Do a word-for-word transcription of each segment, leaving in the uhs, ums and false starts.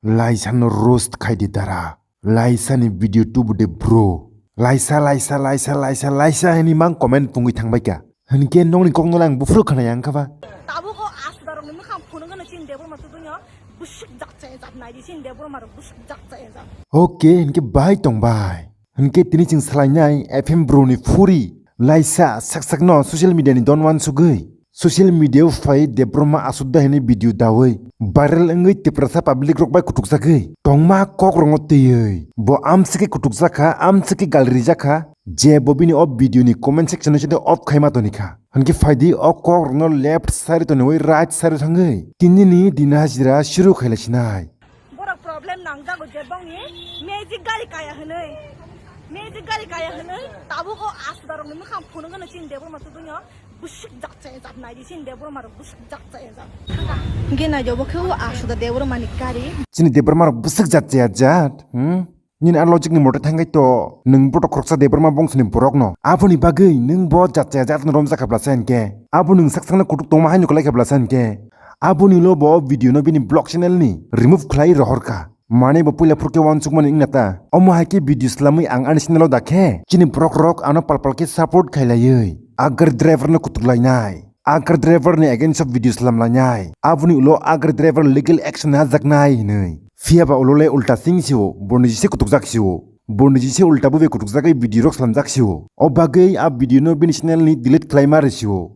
Laisa no roast khai di dara. Laisa ni video tubu de bro. Laisa, laisa, laisa, laisa, laisa hini mang comment pungwi thangbai ka. Hini ke nongni kok no lang bufru khana yang kha ba. Tabuk o asda rok ni mukhang phunuk no chini Debbarma tu dunyo. Busuk jak chaya jak nai di chini Debbarma rok busuk jak chaya jak. Okay, hini ke bai tong bai. Hini ke tini ching salai nai F M bro ni phuri. Laisa sak sak no social media ni don wan sugui. Social media o phai Debbarma asuk da hini video dawi. Viral wngwi Tiprasa public rok bai kutuk jagwi. Tongma kok rongo twiwi. Bo amsike kutuk jakha, amsike galri jakha. Je bo bini o video ni comment section no side off khai ma toni kha. Hingke phaidi o kok rokno left side toniwi right side thangwi. Tini ni din hajira shuru khai lai sinai. Borok problem nangjago je bongni magic gari kaya hinui. Magic gari kaya hinui. Tabuk o asda rokni mukhang phunuk gano chini Debbarma tu dunyo. Busuk jak chaya jak nai di chini Debbarma rok busuk jak chaya jak. Hingke nai jobo khe o asda Debbarma ni gari. Chini Debbarma rok busuk jak chaya jak. Hmm? Nini a logic ni mote thangkai to, nwng boto khoroksa Debbarma bongso ni borok no. Aboni bagwi nwng bo jat chaya jat no romjak kha bwlasa hinkhe. Abo nwng sak sakno kutuk tongma hai no kwlai kha bwlasa hinkhe. Aboni ulo bo video no bini vlog channel ni remove khlai rohor kha. Mane bo puila phuru khe uansukmani wngna ta. Omo hai khe video swlamwi ang ani channel o da khe chini borok rok ano pal pal khe support khai laiwi. Agar driver no kutuk lainai. Agar driver ni against of video slam lainai. Aboni ulo agar driver legal action hajaknai hinui. Phiya ba ulo le ulta sing sio, bo niji se kutuk jak sio. Bo niji se ulta bo be kutuk jagwi video rok slam jak sio. O bagwi a video no bini channel ni delete khlai ma rwi sio.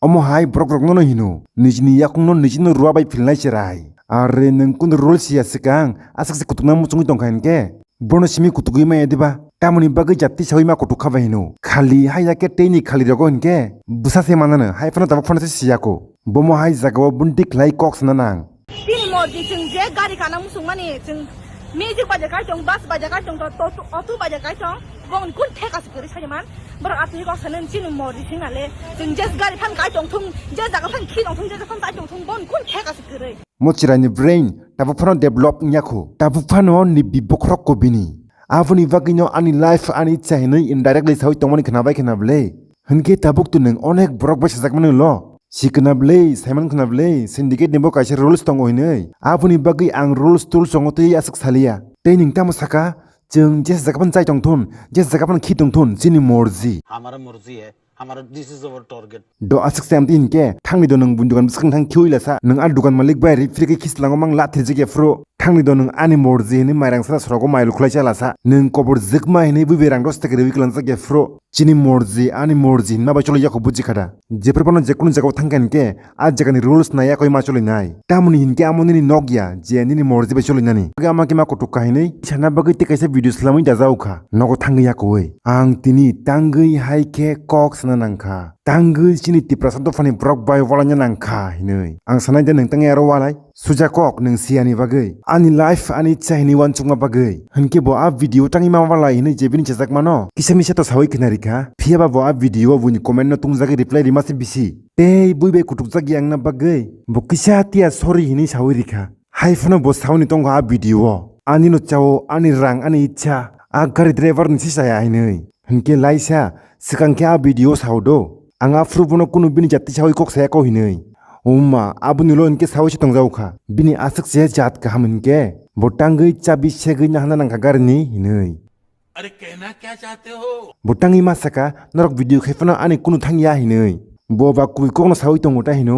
Omo hai borok rok no hino, niji ni yakung no niji no rua bai philnai cherai. Are nwng kun rule siya swkang, aswk se kutuk na muchungwi tongkha hinkhe. Bono simi kutugwi maya diba? Tamoni bagwi jati sawi ma kutuk kha bai hino. Khali hai ya khe tei ni khali rogo hinkhe bwsa se manano, hai phano tabuk phano se siya ko. Bomo hai jagao bunti khlai kok sana nang. Bini morji chwng je gari kana musung mani chwng magic baja kai tong, bus baja kai tong, to, to, auto baja kai tong, bong kun theka se kwrwi sai man. Borok atwi kok sana chini morji sing ale chwng je gari phan kai tong thung, je jaga phan khi tong thung, je jaga phan kai tong thung, bong kun theka se kwrwi. Mo chwraini brain tabuk phano develop wngya kho. Tabuk phano ni bi bokhorok ko bini. Aboni bagwino ani life ani ichha hinwi indirectly sawi tongmani khnabai khna bwle. Hinkhe tabuk to nwng onek borok bai sajak mani ulo. Si khna bwle, Simon khna bwle, syndicate ni bo kaisa rules tongo hinwi. Aboni bagwi ang rules tools tongo tei aswk saliya. Tei nwng tamo saka, chwng jesa jaga phano chai tongthun, jesa jaga phano khi tongthun, chini morji. हमारा मर्जी है, हमारा, this is our target. Do aswk se amtwi hinkhe, thangni do nwng buini dogan bwswk thang khiui lasa, nwng a dogan malik bai ri phiri khe khislango mang la thirjak ya phuru. Thangni do nwng ani morji hinwi mairang sara sorogo mailu khwlai cha lasa, nwng kobor jwkma hinwi bui bai rang dos theke riui kwlangjak ya phuru. Chini morji, ani morji hinma bai choli yakho buji khada. Jephru phano jekunu jagao thangkha hinkhe, a jagani rules nai yakoi ma choli nai. Tamoni hinkhe amo nini nok ya, je nini morji bai choli nani. Ama khe ma kutuk kahinwi, sana bagwi tei kaisa video swlamwi dajao kha, nogo thangwi yakoi. Ang tini tangwi hai khe kok sana nangkha. Tangwi chini Tiprasa dophani borok bai walaina nangkha hinwi. Ang sanai de nwng tangwi aro walai. Suja kok nwng siyani bagwi. Ani life ani ichha hinwi uansukma bagwi. Hinkhe bo a video tangwi ma walai hinwi je bini chajakmano kisa misa to sawi khna rikha. Phiyaba bo a video o buini comment no tungjagwi reply rima se bisi. Tei bui bai kutukjak yangna bagwi. Bo kisa tiya sorry hinwi sawi rikha. Hai phano bo sauni tongo a video o. Ani no chao, ani rang, ani ichha. A gari driver ni se chaya hinwi. Hinkhe laisa, swkang khe a video o sao do. Ang aphuru bono kunu bini jati sawi kok saya kau hinwi. Umma, aboni ulo hinkhe sawi se tongjao kha. Bini aswk se jat kaham hinkhe. Bo tangwi chabi segwi nahana nangkha gari ni hinwi. अरे कहना क्या चाहते हो? Bo tangwi ma saka, norok video khai phano ani kunu thang ya hinwi. Bo ba kubui kokno sawi tongo ta hino.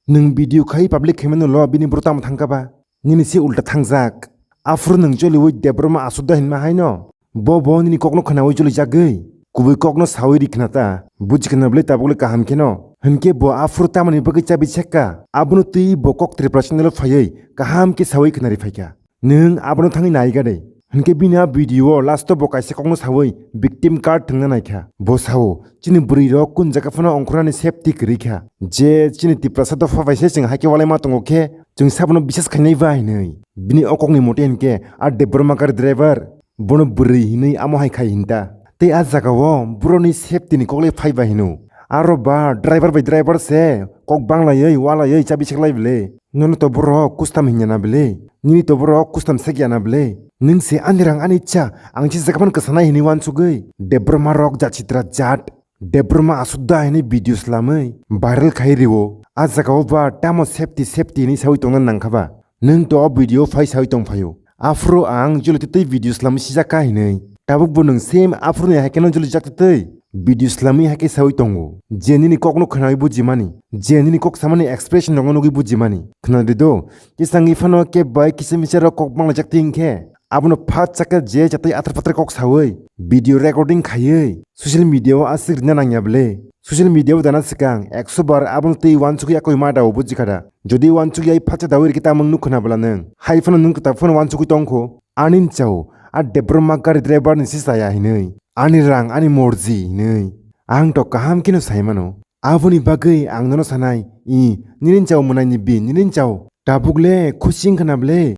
Nwng video khai public khaimano lo bini bro tamo thangka ba. Nini se ulta thangjak. Aphuru nwng choliwi Debbarma asuk da hinma haino. Bo bo nini kokno khnawi choli jagwi. Kubui kokno sawi ri khna ta. Buji khna bwle tabuk le kaham kheno. Hinkhe bo aphuru tamoni bagwi chabi sekka. Abono twi bo kok Tripura channel o phaiwi kaham khe sawi khna ri phaikha. Nwng abono thangwi nai gade. Hinkhe bini a video o last o bo kaisa kokno sawi victim card thwngna naikha. Bo sao, chini bwrwi rok kun jaga phano ongkhornani safety kwrwi kha. Je chini Tiprasa dopha bai se chwng haikhe walai ma tongo khe, chwng sabono bisas khainai ba hinwi. Bini o kokni mote hinkhe a Debbarma gari driver bono bwrwi hinwi amo hai khai hinta. Tei a jagao boroni safety ni koklai phai ba hino. Aro ba driver bai driver se kok banglaiwi walaiwi chabi seklai bwle. Nono to borok kustam hinya na bwle. Nini to borok kustam sekya na bwle. Nwng se ani rang ani cha ang se jagapan kwsanai hinwi uansugwi. Debbarma rok jat sitra jat. Debbarma asuk da hinwi video slamwi viral khai rio. A jaga o ba tamo safety safety hinwi sawi tongna nangkha ba? Nwng to o video phai sawi tongphaio. Aphuru ang jolito tei video slamwi sijak kha hinwi. Tabuk bo nwng same aphuru ni hai kheno joli jak tei video slamwi hai khe sawi tongo. Je nini kok no khnawi bujimani, je nini kok samani expression rok no nugwi bujimani. Khna di do, kisangwi phano keb bai kisa misa rok kok banglaijak twi hinkhe, abono phat chakhe je chatwi athar pathar kok sawi video recording khaiwi social media o aswk rina nangya bwle. Social media o dana swkang ekso bar abono twi uansugwi yakwi ma da o bujikha da. Jodi uansugwi ai phatsa dawi rikhe tamung nuk khna bwla nwng. Hai phano nwng kwtal phano uansugwi tongkho. Ani ni chao, a Debbarma gari driver ni se chaya hinwi. Ani rang, ani morji hinwi. Ang to kaham kheno sai mano. Aboni bagwi ang nono sanai, i, nini chao mwnai ni bi, nini chao. Tabuk le khusi wng khna bwle.